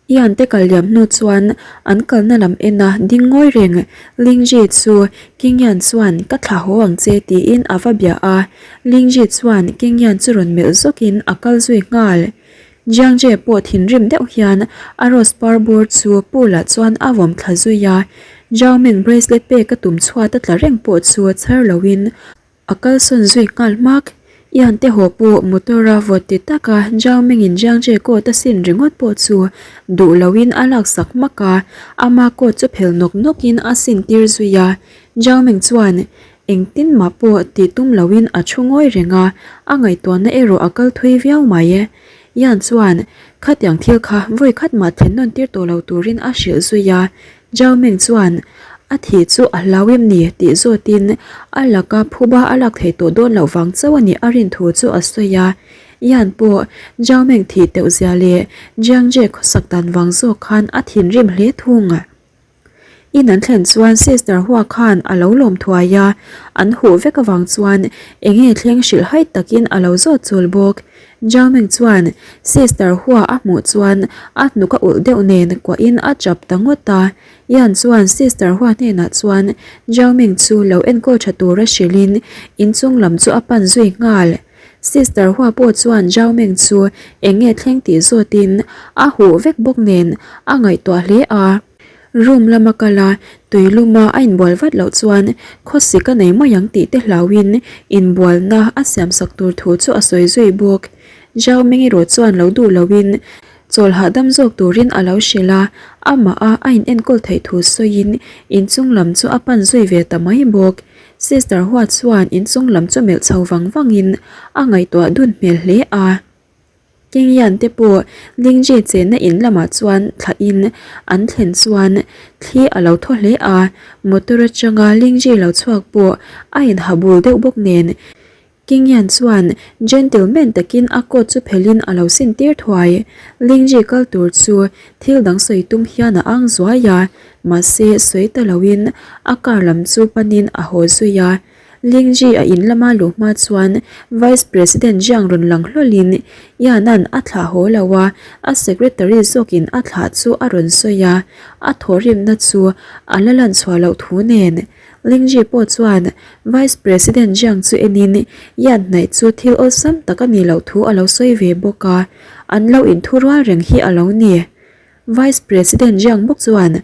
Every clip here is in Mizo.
Ian te kal liam hnu chuan an kalna lam en a ding ngawi reng. Lingji chu King Yan chuan ka thlah haw ang che tiin a va bia a. Lingji chuan King Yan chu rawn melh zawkin a kal zui nghal. Jiang Jie pawh thinrim deuh hian a rose par bur chu pool ah chuan a vawm thla zui a. Zhao Meng bracelet pek a tum chhuat a tla reng pawh chu chhar loin A kalsawn zui nghal hmak. Ian te haw pawh motor a vawt ti taka Zhao Mengin Jiang Jie coat a sin ringawt pawh chu duh loin a laksak hmak a, ama coat chu phel nawk nawkin a sin tir zui a. Zhao Meng chuan engtin mah pawh tih tum loin a thu ngawi reng a, a ngaihtuahna erawh a kal thui viau mai. Ian chuan khatiang thil kha vawi khat mah thlen nawn tir tawh lo turin a hrilh zui a. Zhao Meng chuan a thih chu a hlau em ni tih zawtin a laka phuba a lak theih tawh dawn loh vang chauh a nih a rin thu chu a sawi a. Yan pawh Zhao Meng thih teuh zia leh Jiang Jie khawsak dan vang zawk khan a thinrim hle thung. In an thlen chuan Sister Hua khan a lo lawm thuai a, an huh vek avang chuan enge thleng hrilh hai takin a lo zawt chul bawk. Zhao Meng chuan Sister Hua a hmuh chuan a hnuk a ulh deuh nen kuahin a chap ta ngawt a. Yan chuan Sister Hua hnenah chuan Zhao Meng chu lo enkawl tha tura hrilhin inchung lam chu a pan zui nghal. Sister Hua pawh chuan Zhao Meng chu eng nge thleng tih zawtin a huh vek bawk nen a ngaihtuah hle a. Room lama kal a, tui luma a inbual vat loh chuan khawsik a nei mai ang tih te hlauhin inbualna a siamsak tur thu chu a sawi zui bawk. Zhao Meng erawh chuan lo duh loin chawl hahdam zawk turin a lo hrilh a, amah a a inenkawl theih thu sawiin inchung lam chu a pan zui ve ta mai bawk. Sister Hua chuan inchung lam chu melh chho vang vangin a ngaihtuah dun hmel hle a. Kingyan te pawh Lingji chenna in lamah chuan thlahin an thlen chuan thli a lo thaw hle a, motor atanga Lingji lo chhuak pawh a inha bul deuh bawk nen. Kingyan chuan gentleman takin a coat chu phelhin a lo sin tir thuai. Lingji kal tur chu thil dang sawi tum hian a ang zuai a, mahse sawi ta loin a car lam chu panin a haw zui a. Lingji a in lama luh hma chuan Vice President Jiang rawn lang hlawlin Yan-a'n a thlah haw lo a, a secretary zawkin a thlah chu a rawn sawi a, a thawhrimna chu a la lan chhuah loh thu nen. Lingji pawh chuan Vice President Jiang chu enin Yan hnaih chu thil awlsam tak a nih loh thu a lo sawi ve bawk a, an lo inthurual reng hi a lo ni. Vice President Jiang bawk chuan.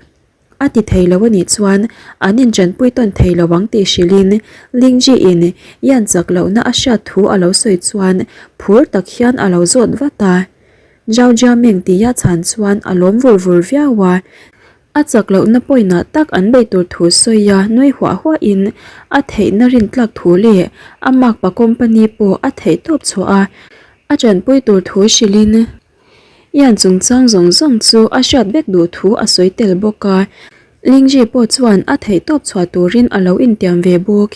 A ti thei lo a nih chuan an inṭanpui tawn thei lo ang tih hrilhin Lingji-in Yan chak lohna a hriat thu a lo sawi chuan phur tak hian a lo zawt vat a. Zhao Jiaming tia chhan chuan a lawm vur vur viau a, a chak lohna pawinah tak an bei tur thu sawi a nui huah huahin a theihna rintlak thu leh a makpa company pawh a theih tawp chhuah a, a ṭanpui tur thu hrilhin. Ian chungchang zawng zawng chu a hriat vek duh thu a sawi tel bawk a, Lingji pawh chuan a theihtawp chhuah turin a lo intiam ve bawk.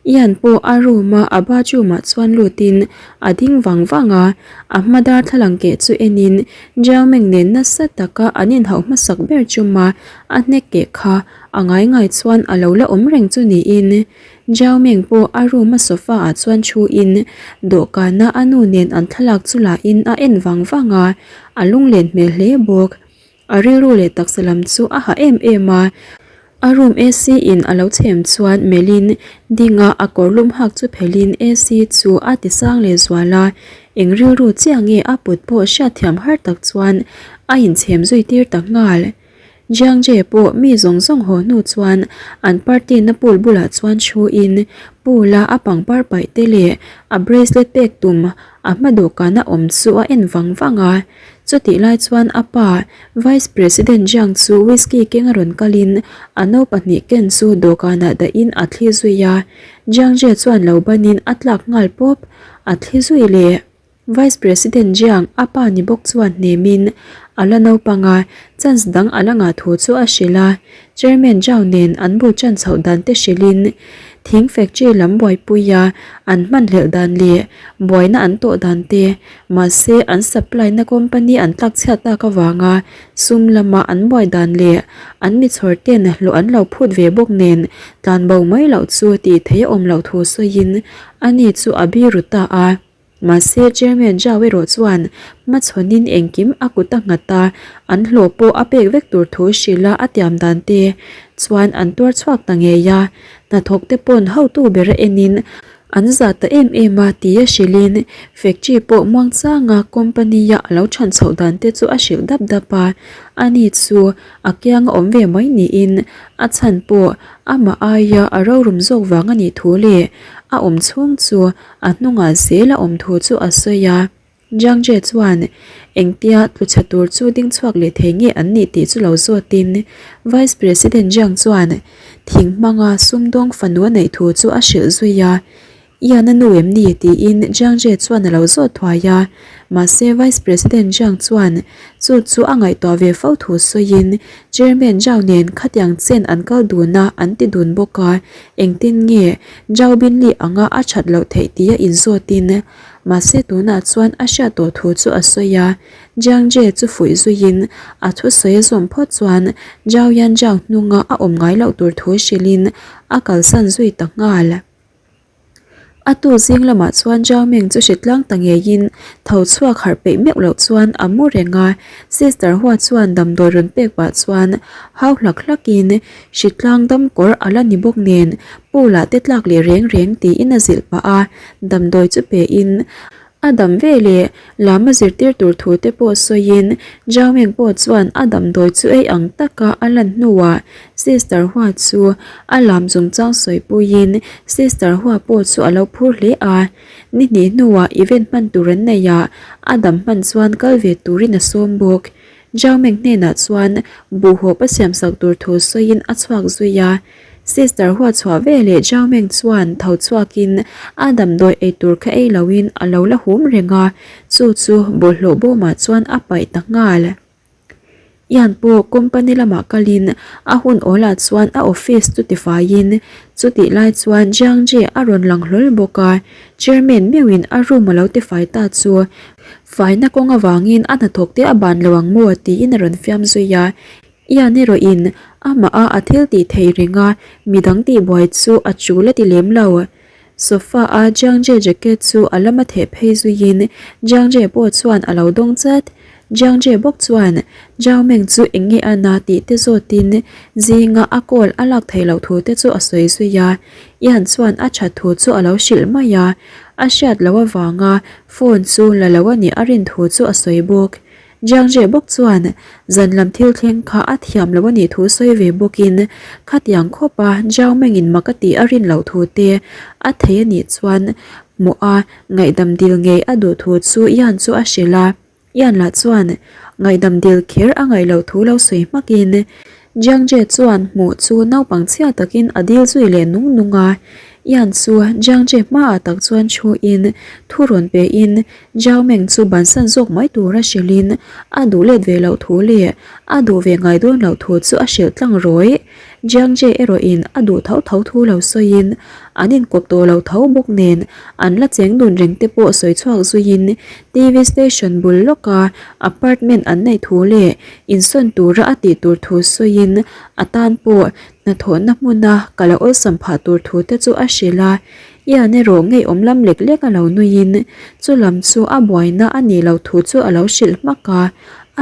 Ian pawh a room a a bathroom ah chuan lutin a ding vang vang a, a hma darthlalang keh chu enin Jiao Meng nen nasa taka an inhauh hmasak ber chuma a hnek keh kha a ngai ngai chuan a lo la awm reng chu niin Jiao Meng pawh a room a sofa ah chuan thu in dawhkana a nu nen an thlalak chu la in a en vang vang a, a lunglen hmel hle bawk. A rilru leh taksa lam chu a ha em em a, a room AC in a lo chhem chuan melh in ding a a kawr lum hak chu phelh in AC chu a ti sang leh zual a, eng rilru chiah nge a put pawh hriatthiam har tak chuan a inchhem zui tir ta nghal. Jiang Jie pawh mi zawng zawng haw hnu chuan an party na pool bulah chuan thu in pool a a pangpar paih te leh a bracelet pek tum a hma dawhkan a awm chu a en vang vang a. Chutih lai chuan a pa Vice President Jiang chu whisky keng a rawn kal in a no pahnih ken chu dawhkanah dah in a thli zui a. Jiang Jie chuan lo ban in a tlak nghal pawp a thli zui leh. Vice President Jiang a pa ni bawk chuan hnemin a la naupang a, chance dang a la ngah thu chu a hrilh a. Chairman Zhao nen an bul chan chhoh dan te hrilhin thing factory lam buaipui a an hmanhlelh dan leh buaina an tawh dan te, mahse an supply na company an tlak chhiat tak avanga sum lama an buai dan leh an mi chhawr ten hlawh an lo phut ve bawk nen tlanbo mai loh chu tih theih a awm loh thu sawiin ani chu a biru ta a. Mahse, Chairman Zhao erawh chuan hmachhawnin engkim a kut a nghat a, an hlawh pawh a pek vek tur thu hrilh a a tiam dan te chuan an tuar chhuak ta ngei a. Hnathawk te pawn hotu ber a enin an zah ta em em a tia hrilhin factory pawh muangchanga company-a a lo chhan chhoh dan te chu a hrilh dap dap a, ani chu a kianga awm ve mai niin a chhan pawh amah aia a rorum zawk vang a nih thu leh a awm chhung chu a hnungah zel a awm thu chu a sawi a. Jiang Jie chuan engtia tluchhe tur chu ding chhuak leh thei nge an nih tih chu lo zawtin Vice President Jiang chuan thing hmanga sumdawng fanu a neih thu chu a hrilh zui a, Ian a nu em ni? tiin Jiang Jie chuan a lo zawt thuai a, mahse Vice President Jiang chuan chu chu a ngaihtuah ve fo thu sawiin Chairman Zhao nen khatiang chen an kal dun a an ti dun bawk a, engtin nge Zhao Binli anga a that loh theih tia inzawtin Mahse tunah chuan a hriat tawh thu chu a sawi a, Jiang Jie chu fuih zuiin a thusawi a zawm phawt chuan Zhao Yan Zhao hnunga a awm ngai loh tur thu hrilhin a kalsan zui ta nghal. A tu zing lamah chuan Zhao Meng chu hritlang ta ngeiin tho chhuak harh peih meuh loh chuan a mu reng a, Sister Hua chuan damdawi rawn pek pah chuan hau hlak hlakin hritlang dam kawr a la ni bawk nen pool ah te tlak leh reng reng tiin a zilh pah a. Damdawi chu pe in a dam ve leh lam a zirtir tur thu te pawh sawiin Zhao Meng pawh chuan a damdawi chu ei ang taka a lan hnuah Sister Hua chu a lam chungchang sawipuiin Sister Hua pawh chu a lo phur hle a, ni hnih hnuah event hman tur an nei a, a dam hman chuan kal ve turin a sawm bawk. Zhao Meng hnenah chuan buhhawp a siamsak tur thu sawiin a chhuak zui a. Sister huat chhuah ve leh Zhao Meng chuan tho chhuakin a damdawi ei tur kha ei loin a lo la hum reng a, chu chu bawlhhlawh bawmah chuan a paih ta nghal. Ian pawh company lamah kalin a hun awlah chuan a office chu tifaiin chutih lai chuan Jiang Jie a rawn lang hlawl bawk a, chairman meuhin a room a lo tifai ta chu faina kawng avangin a hnathawk te a ban lo ang maw tiin a rawn fiam zui a. Ian erawhin amah a a thil tih thei reng a, midang tihbuai chu a chul a ti lem lo. Sofa a Jiang Jie jacket chu a lama theh phei zuiin Jiang Jie pawh chuan a lo dawng chat. Jiang Jie bawk chuan Zhao Meng chu eng nge a na tih te zawtin zinga a call a lak theih loh thu te chu a sawi zui a. Ian chuan a that thu chu a lo hrilh mai a, a hriat loh avanga phone chu la lo a nih a rin thu chu a sawi bawk. Jiang Jie bawk chuan zan lam thil thleng kha a thiam lo a nih thu sawi ve bawkin khatiang khawpa Zhao Mengin mak a tih a rin loh thu te a thei a nih chuan hmuh a ngaihdam dil ngei a duh thu chu Yan chu a hrilh a, Yan lah chuan ngaihdam dil kher a ngaih loh thu lo sawi hmakin Jiang Jie chuan hmuh chu naupang chhia takin a dil zui leh nung nung a, Yan chu Jiang Jie hmaah tak chuan thuin thu rawn pein Zhao Meng chu bansan zawk mai tura hrilhin a duh let ve loh thu leh a duh ve ngai dawn loh thu chu a hrilh tlang rawih. Jiang Jie erawhin a duh tho tho thu lo sawiin an inkawp tawh lo tho bawk nen an la cheng dun reng te pawh sawi chhuak zuiin TV station bul lawka apartment an neih thu leh insawn tura a tih tur thu sawiin a tan pawh hnathawhna hmuna kal a awlsam phah tur thu te chu a hrilh a. Ian erawh ngeiawm lam lek lek a lo nuiin chu lam chu a buaina a nih loh thu chu a lo hrilh hmak a,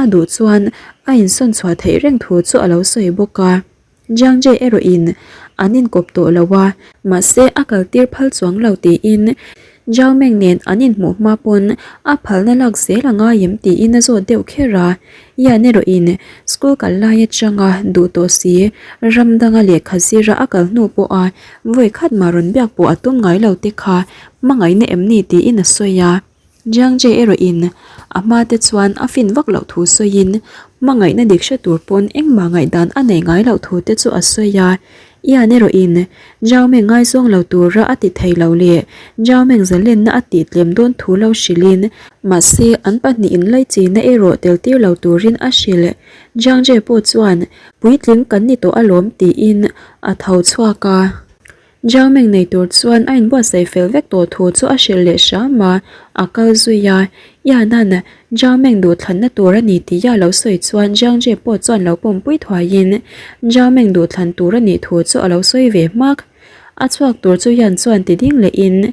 a duh chuan a insawn chhuah theih reng thu chu a lo sawi bawk a. Jiang Jie erawhin an inkawp tawh lo a, mahse a kaltir phal chuang lo tiin Zhao Meng nen an inhmuh hma pawn a phalna lak zel a ngai em tiin a zawt deuh kher a. Ian erawhin school kal lai atanga duh tawh si ram danga lehkha zira a kal hnu pawha Vawi khat mah rawn biak pawh a tum ngai lo te kha hmangaihna em ni tiin a sawi a. Jiang Jie erawhin a hma te chuan a fin vak loh thu sawiin hmangaihna dik hre tur pawn engmah ngaihdan a nei ngai loh thu te chu a sawi a. Ian erawhin Zhao Meng ngaizawng lo tura a ti thei lo leh Zhao Meng zalenna a tih tlem dawn thu lo hrilhin mahse an pahnihin laicina erawh tel tir lo turin a hrilh. Jiang Jie pawh chuan Puitling kan ni tawh alawm tiin a tho chhuak a. Zhao Meng nei tur chuan a inbuatsaih fel vek tawh thu chu a hrilh leh hram a, a kal zui a. Iana'n Zhao Meng duhthlanna tur a ni tih a lo sawi chuan Zhang Jie pawh chuan lo pawmpui thuaiin Zhao Meng duhthlan tur a nih thu chu a lo sawi ve hmak. A chhuak tur chu Yan chuan ti ding lehin.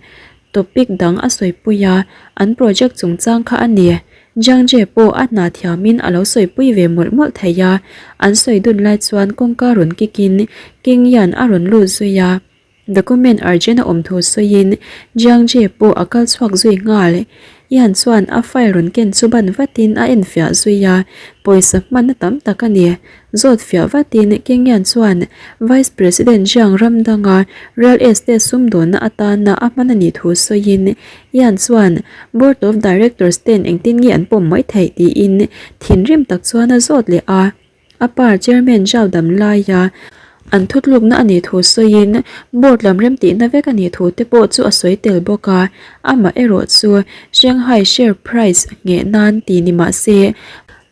Topic dang a sawipui a, an project chungchang kha a ni. Jiang Jie pawh a hna thiamin a lo sawipui ve mawlh mawlh thei a, an sawi dun lai chuan kawngka rawn kikin King Yan a rawn lut zui a. Document urgent a awm thu sawiin Jiang Jie pawh a kal chhuak zui nghal. Yan chuan a file rawn ken chu ban vatin a enfiah zui a, pawisa hmanna tam tak a ni. Zawt fiah vatin King Yan chuan Vice President Jiang ram danga real estate sumdawnna atana a hman a nih thu sawiin Yan chuan Board of Directors ten engtin nge an pawm mai theih tiin thinrim tak chuan a zawt leh a. A pa Chairman Zhao dam laia an thutlukna a nih thu sawiin Board lam remtihna vek a nih thu te pawh chu a sawi tel bawk a, amah erawh chu Shanghai share price ngheh nan ti ni mah se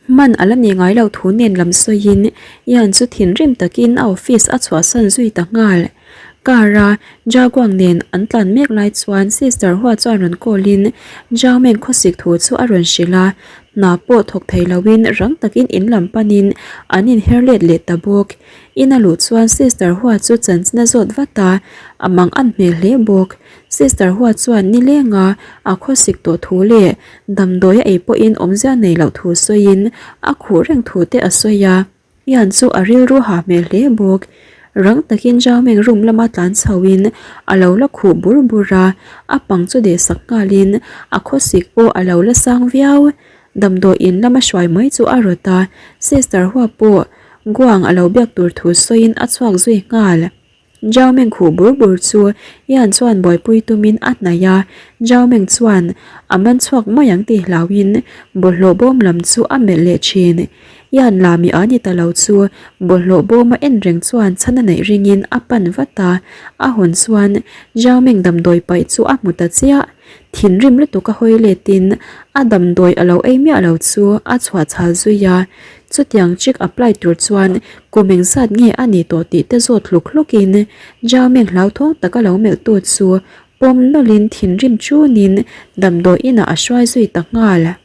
hman a la ni ngai lo thu nen lam sawiin Yan chu thinrim takin a office a chhuahsan zui ta nghal. Car a Jaguang nen an tlan mek lai chuan Sister Hua chuan rawn call in Zhao Meng khawsik thu chu a rawn hrilh a, hna pawh thawk thei lo in rang takin in lam pan in an in her let leh ta bawk. In a luh chuan Sister Hua chu chanchin a zawt vat a, a mang an hmel hle bawk. Sister Hua chuan nileng a a khawsik tawh thu leh damdawi a ei pawhin awmzia nei loh thu sawiin a khuh reng thu te a sawi a. Ian chu a rilru ha hmel hle bawk. Rang takin Zhaomeng room lama tlan chhoin a lo la khuh bur bur a, a pang chu deh sak nghalin a khawsik pawh a lo la sang viau. Damdawi in lama hruai mai chu a rawt a, Sister Hua pawh Guang a lo biak tur thu sawiin a chhuak zui nghal. Zhao Meng khuh bur bur chu Yan chuan buaipui tumin a hnaih a, Zhao Meng chuan a man chhuak mai ang tih hlauhin bawlhhlawh bawm lam chu a melh leh thin. Yan la mi a ni ta lo chu bawlhhlawh bawma en reng chuan chhan a neih ringin a pan vat a, a hawn chuan Zhao Meng damdawi paih chu a hmu ta chiah. Thinrim lutuk a hawi letin a damdawi a lo ei miah lo chu a chhuah chhal zui a, chutiang check apply tur chuan kum engzat nge a ni tawh tih te zawt hluk hlukin Zhao Meng hlauthawng taka lo melh tu chu pawm nawlhin thinrim chunin damdawi inah a hruai zui ta nghal.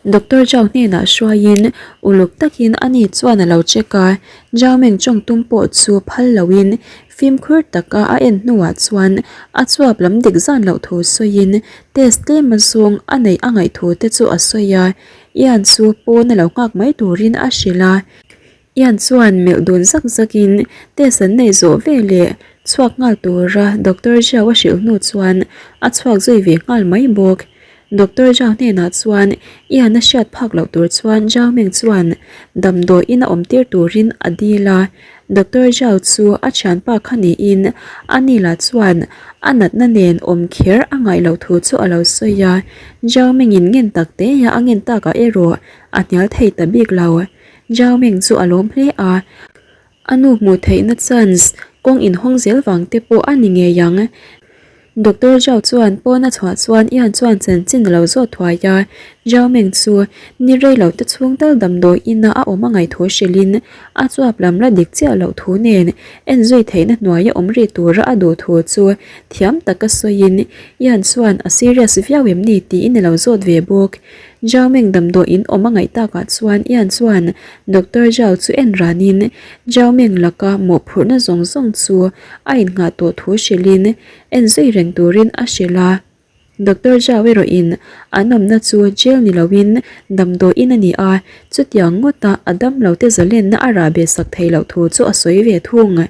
Doctor Zhao hnenah hruaiin uluk takin ani chuan a lo check a, Zhao Meng tawng tum pawh chu phal loin fimkhur taka a en hnuah chuan a chuap lam dik zan loh thu sawiin test tlem a zawng a neih a ngaih thu te chu a sawi a, Ian chu pawn a lo nghak mai turin a hrilh a. Ian chuan melh dun zak zakin test an neih zawh veleh chhuak nghal tura Doctor Zhao a hrilh hnu chuan a chhuak zui ve nghal mai bawk. Doctor Zhao hnenah chuan Ian a hriat phak loh tur chuan Zhao Meng chuan damdawi in a awm tir turin a dil a. Doctor Zhao chu a thianpa kha niin a ni lah chuan a natna nen awm kher a ngaih loh thu chu a lo sawi a. Zhao Mengin ngen tak teia a ngen takah erawh a hnial thei ta bik lo. Zhao Meng chu a lawm hle a, a nu hmuh theihna chance kawng inhawng zel vang te pawh a ni ngei ang. Doctor Zhao chuan pawn a chhuah chuan Ian chuan chanchin a lo zawt thuai a, Zhao Meng chu ni rei lo te chhung tal damdawi ina a awm a ngaih thu hrilhin a chuap lam la dik chiah loh thu nen en zui theihna hnuaia awm rih tura a duh thu chu thiam taka sawiin Ian chuan a serious viau em ni tiin a lo zawt ve bawk. Zhao Meng damdawi in awm a ngaih takah chuan Ian chuan Doctor Zhao chu en ranin Zhao Meng laka mawhphurhna zawng zawng chu a innghah tawh thu hrilhin en zui reng turin a hrilh a. Doctor Zhao erawhin an awmna chu jail ni loin damdawi in a ni a, chutiang ngawta a damlote zalenna a rah beh sak theih loh thu chu a sawi ve thung.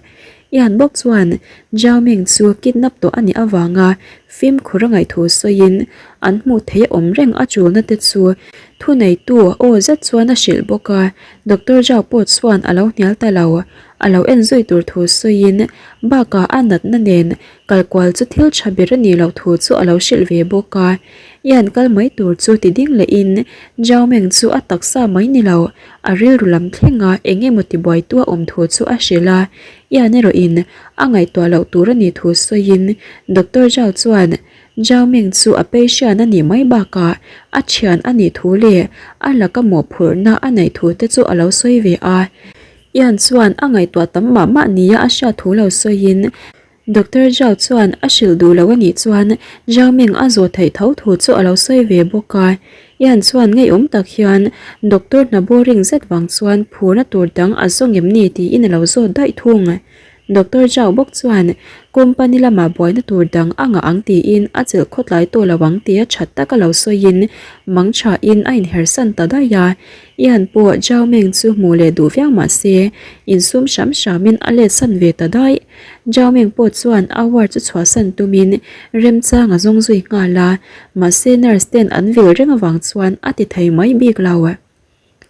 Ian bawk chuan Zhao Meng chu kidnap tawh a nih avanga fimkhur a ngaih thu sawiin an hmuh theih awm reng a chulna te chu thuneitu aw zet chuan a hrilh bawk a, Doctor Zhao pawh chuan a lo hnial ta lo, a lo en zui tur thu sawiin bakah a natna nen kal kual chu thil tha ber a nih loh thu chu a lo hrilh ve bawk a. Ian kal mai tur chu ti ding lehin Zhao Meng chu a taksa mai ni lo A rilru lam thlenga eng emaw tibuaitu a awm thu chu a hrilh a, Ian erawhin a ngaihtuah loh tur a nih thu sawiin Doctor Zhao chuan Zhao Ming chu a patient a nih mai bakah a thian a nih thu leh a laka mawhphurhna a neih thu te chu a lo sawi ve a. Ian chuan a ngaihtuah tam mah mah nia a hriat thu lo sawiin Doctor Zhao chuan a hrilh duh lo a nih chuan Zhao Ming a zawh theih tho thu chu a lo sawi ve bawk a. Ian chuan ngeiawm tak hian doctor hna boring zet vang chuan phurna tur dang a zawng em ni tiin a lo zawt daih thung. Doctor Zhao bawk chuan company lamah buaina tur dang a ngah ang tiin a chelh khawtlai tawh lo ang tia that taka lo sawiin mang thain a inhersan ta daih a. Ian pawh Zhao Meng chu hmuh leh duh viau mah se insum hram hramin a letsan ve ta daih. Zhao Meng pawh chuan a ward chu chhuahsan tumin remchang a zawng zui nghal a, mahse nurse ten an vil reng avang chuan a ti thei mai bik lo.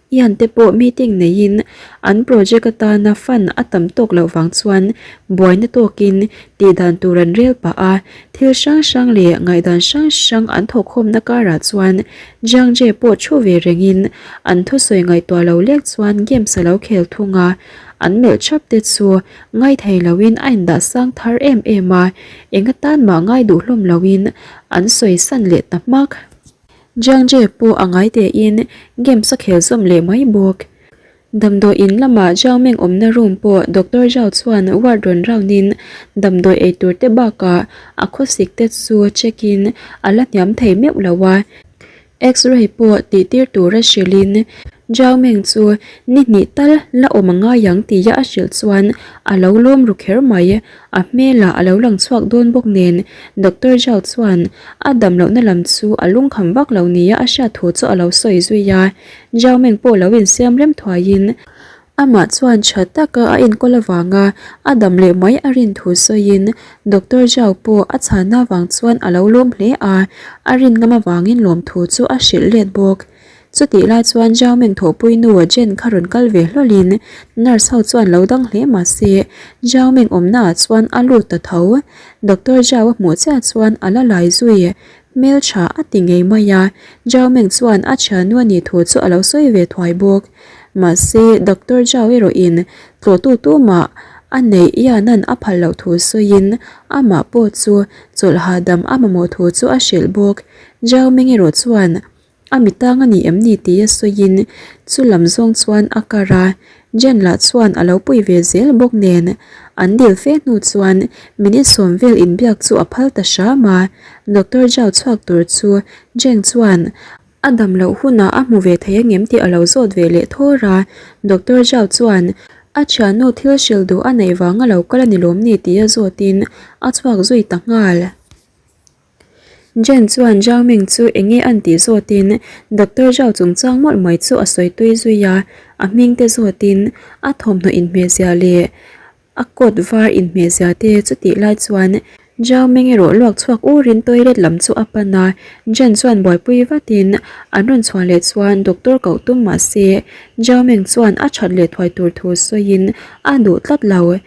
Ian te pawh meeting neiin an project atana fund a tam tawk loh vang chuan buaina tawkin tihdan tur an rel pah a, thil hrang hrang leh ngaihdan hrang hrang an thawkkhawmna karah chuan Jiang Jie pawh thu ve rengin an thusawi ngaihtuah lo lek chuan games a lo khel thung a, an melh thap te chu ngaithei loin a indah sang thar em em a, eng atan mah ngai duh hlawm loin an sawi san leh ta hmak. Jiang Jie pawh a ngai tein games a khel zawm leh mai bawk. Damdawi in lamah Zhao Meng awmna room pawh Doctor Zhao chuan ward rawn round in damdawi ei tur te bakah a khawsik te chu check in a la hniam thei meuh lo a. X-ray pawh tih tir tura hrilh in Zhao Meng chu ni hnih tal la awm a ngai ang tia a hrilh chuan a lo lawm ru kher mai. A hmelah a lo lang chhuak dawn bawk nen Doctor Zhao chuan a dam lohna lam chu a lungkham vak lo nia a hriat thu chu a lo sawi zui a. Zhao Meng pawh lo insiam rem thuaiin amah chuan tha taka a enkawl avanga a dam leh mai a rin thu sawiin Doctor Zhao pawh a chhana avang chuan a lo lawm hle a, a rin ngam avangin lawmthu chu a hrilh let bawk. Chutih lai chuan Zhao Meng thawhpui nu Jen kha rawn kal ve hlawlin nurse ho chuan lo dang hle mah se Zhao Meng awmnaah chuan a lut ta tho. Doctor Zhao a hmuh chiah chuan a la lai zui. Hmel tha a ti ngei mai a, Zhao Meng chuan a thiannu a nih thu chu a lo sawi ve thuai bawk. Mahse Doctor Zhao erawhin tlawhtu tumah a neih Ian-a'n a phal loh thu sawiin amah pawh chu chawlh hahdam a mamawh thu chu a hrilh bawk. Zhao Meng erawh chuan A mi tang a ni em ni tih a sawiin chu lam zawng chuan a kar a, Jen lah chuan a lo pui ve zel bawk nen an dil fe hnu chuan minute sawm vel inbiak chu a phal ta hram a, Doctor Zhao chhuak tur chu Jen chuan a dam loh hunah a hmu ve thei angem tih a lo zawt ve leh thawr a, Doctor Zhao chuan a thiannu thil hrilh duh a neih vang a lo kal a ni lawm ni tih a zawtin a chhuak zui ta nghal. Jen chuan Zhao Ming chu eng nge an tih zawtin Doctor Zhao chungchang mawlh mai chu a sawi tui zui a, a hming te zawtin a thawmhnaw inhmehzia leh a coat var inhmehzia te chutih lai chuan Zhao Ming erawh luak chhuak urin toilet lam chu a pan a, Jen chuan buaipui vatin an rawn chhuah leh chuan doctor koh tum mah se Zhao Ming chuan a that leh thuai tur thu sawiin a duh tlat lo.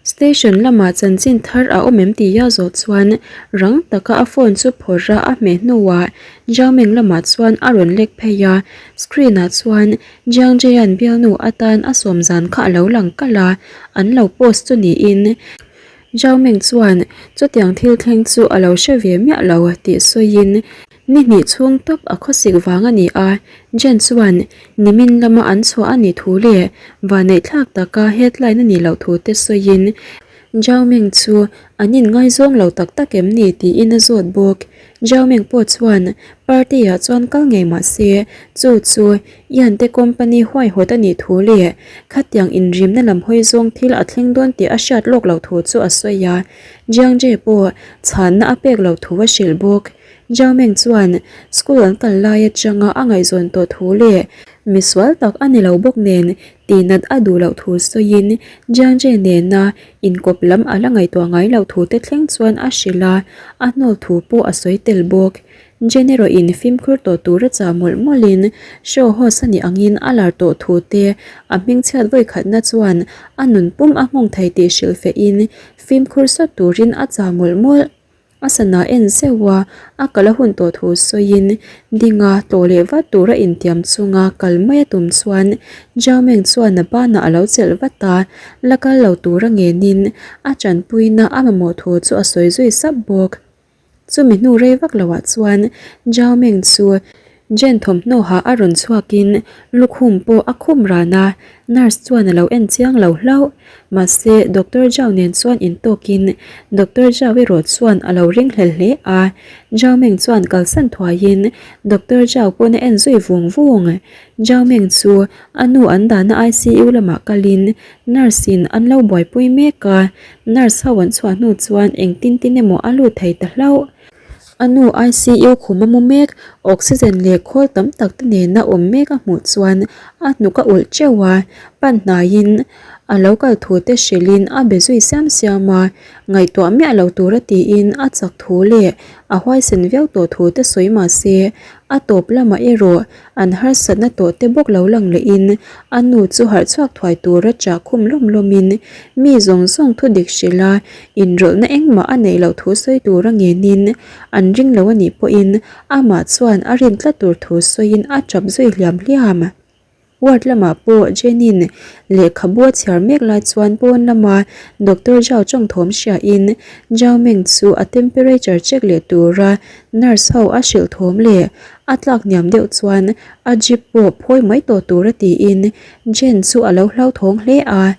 Station lamah chanchin thar a awm em tih a zawh chuan rang taka a phone chu phawrh a a hmeh hnuah Zhao Ming lamah chuan a rawn lek phei a, screen ah chuan Jiang Jie-a'n bialnu atan a sawm zan kha a lo lang kalh a, an lo post chu niin Zhao Ming chuan chutiang thil thleng chu a lo hre ve miah lo tih sawiin Ni hnih chhung tawp a khawsik vang a ni a, Jen chuan nimin lama an chhuah a nih thu leh vanneihthlak taka headline a nih loh thu te sawiin Zhao Ming chu an inngaizawng lo tak tak em ni tiin a zawt bawk. Zhao Ming pawh chuan party ah chuan kal ngei mah se chu chu Ian te company huaihawt a nih thu leh khatiang inrimna lam hawi zawng thil a thleng dawn tih a hriat lawk loh thu chu a sawi a, Jiang Jie pawh chhanna a pek loh thu a hrilh bawk. Zhao Meng chuan school an kal lai atanga a ngaihzawn tawh thu leh misual tak a ni lo bawk nen tihnat a duh loh thu sawiin Jiang Jie nena inkawp lam a la ngaihtuah ngai loh thu te thleng chuan a hrilh a, a hnawl thu pawh a sawi tel bawk. Jen erawhin fimkhur tawh tura chah mawlh mawlhin show host a nih angin a lar tawh thu te a hmingchhiat vawikhatna chuan a nun pum a nghawng thei tih hrilh fehin fimkhur sawt turin a chah mawlh mawlh. A sana en zeuh a, a kal a hun tawh thu sawiin dinga tlawh leh vat tura intiam chunga kal mai a tum chuan Zhao Meng chuan a banah a lo chelh vat a, la kal lo tura ngenin a tanpuina a mamawh thu chu a sawi zui sap bawk. Chumi hnu rei vak loah chuan Zhao Meng chu. Jen thawmhnaw ha a rawn chhuakin lukhum pawh a khum ran a, nurse chuan a lo en chiang lo hlauh. Mahse, Doctor Zhao nen chuan intawkin Doctor Zhao erawh chuan a lo ringhlel hle a. Zhao Meng chuan kalsan thuaiin Doctor Zhao pawn a en zui vung vung. Zhao Meng chu a nu an dahna ICU lamah kalin nurse in an lo buaipui mek a, nurse ho an chhuah hnu chuan engtin tin emaw a lut thei ta hlauh. A nu ICU khum a mu mek, oxygen leh khawl tam tak te nena awm mek a hmuh chuan a hnuk a ulh teuh a, pan hnaiin a lo kal thu te hrilhin a be zui siam siam a, ngaihtuah miah lo tura tiin a chak thu leh a huaisen viau tawh thu te sawi mah se a tawp lamah erawh An harsatna tawh te bawk lo lang lehin a nu chu harh chhuak thuai tura chah khum lawm lawmin mi zawng zawng thu dik hrilh a, inrawlhna engmah a neih loh thu sawi tura ngenin an ring lo a nih pawhin amah chuan a rin tlat tur thu sawiin a tap zui hliam hliam. Ward lamah pawh Jenin lehkhabu a chhiar mek lai chuan pawn lama Doctor Zhao chawngthawm hriain Zhao Meng chu a temperature check leh tura nurse ho a hrilh thawm leh A tlak hniam deuh chuan a jeep pawh phawi mai tawh tur a tiin Jen chu a lo hlauthawng hle a.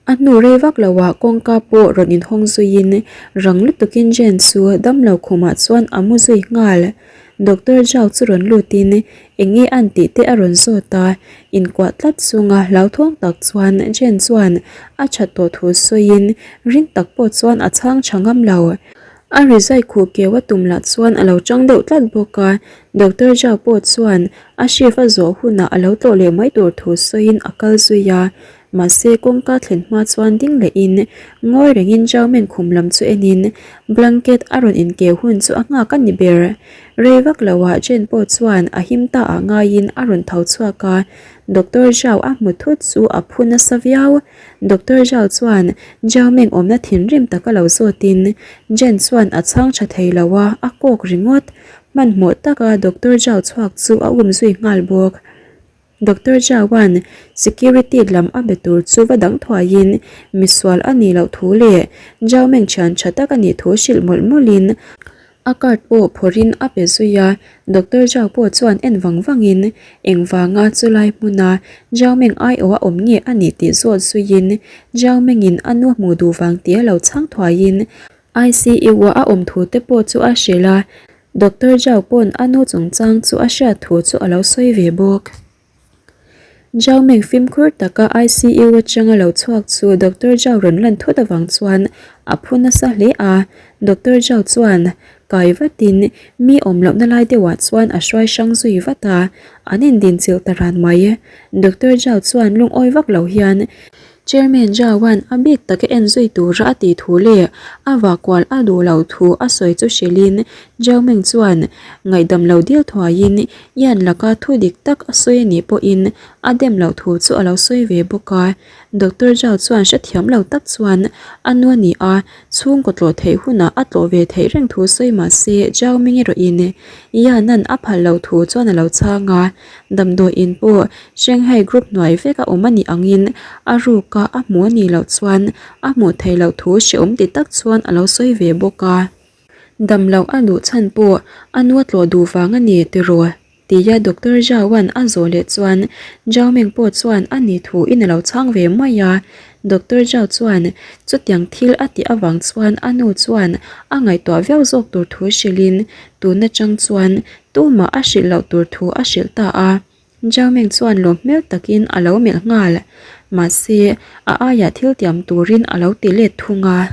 A hnu rei vak loah kawngka pawh rawn inhawng zuiin rang lutukin Jen chu damlo khumah chuan a mu zui nghal. Doctor Zhao chu rawn lutin eng nge an tih te a rawn zawt a, inkuah tlat chunga hlauthawng tak chuan Jen chuan a that tawh thu sawiin ring tak pawh chuan a chhang tha ngam lo. A rizai khuh keu a tum lah chuan a lo chang deuh tlat bawk a, Doctor Zhao pawh chuan a shift a zawh hunah a lo tlawh leh mai tur thu sawiin a kal zui a, mahse kawngka thlen hma chuan ding lehin ngawi rengin Zhao Meng khum lam chu enin blanket a rawn inkeu hun chu a nghak a ni ber. Rei vak loah Jen pawh chuan a him ta ah ngaiin a rawn tho chhuak a, Doctor Zhao a hmu thut chu a phu nasa viau. Doctor Zhao chuan Zhao Meng awmna thinrim taka lo zawtin Jen chuan a chhang tha thei lo a, a kawk ringawt. Hmanhmawh taka Doctor Zhao chhuak chu a um zui nghal bawk. Doctor Zhao-a'n security lam a be tur chu va dang thuaiin misual a nih loh thu leh Zhao Meng thian tha tak a nih thu hrilh mawlh mawlhin A card pawh phawrhin a pe zui a, Doctor Zhao pawh chuan en vang vangin engvanga chulai hmuna Zhao Meng aiawh a awm nge a nih tih zawt zuiin Zhao Mengin a nu hmuh duh vang tia lo chhang thuaiin ICU-a a awm thu te pawh chu a hrilh a, Doctor Zhao pawn a nu chungchang chu a hriat thu chu a lo sawi ve bawk. Zhao Meng fimkhur taka ICU atanga lo chhuak chu Doctor Zhao rawn lan thut avang chuan a phu nasa hle a, Doctor Zhao chuan kai vatin mi awm lohna lai deuhah chuan a hruai hrang zui vat a, an indinchilh ta ran mai. Doctor Zhao chuan lungawi vak lo hian Chairman Zhao-a'n a bik taka en zui tura a tih thu leh a vahkual a duh loh thu a sawi chu hrilhin Zhao Meng chuan ngaihdam lo dil thuaiin Yan laka thu dik tak a sawi a nih pawhin a dem loh thu chu a lo sawi ve bawk a. Doctor Zhao chuan hrethiam lo tak chuan a nu a ni a, chhungkaw tlawh theih hunah a tlawh ve theih reng thu sawi mah se Zhao Meng erawhin Yan-a'n a phal loh thu chuan a lo chhang a. Damdawiin pawh Shanghai Group hnuai vek a awm a nih angin a ruka a hmu a nih loh chuan a hmuh theih loh thu hrehawm ti tak chuan a lo sawi ve bawk a. Dam loh a duh chhan pawh a nu a tlawh duh vang a ni tiraw? tia Doctor Zhao-a'n a zawh leh chuan Zhao Meng pawh chuan a nih thu in a lo chhang ve mai a. Doctor Zhao chuan chutiang thil a tih avang chuan a nu chuan a ngaihtuah viau zawk tur thu hrilhin tun atang chuan Tumah a hrilh loh tur thu a hrilh ta a, Zhao Meng chuan lawm hmel takin a lo melh nghal. Mahse, a aiah thil tiam turin a lo ti let thung a.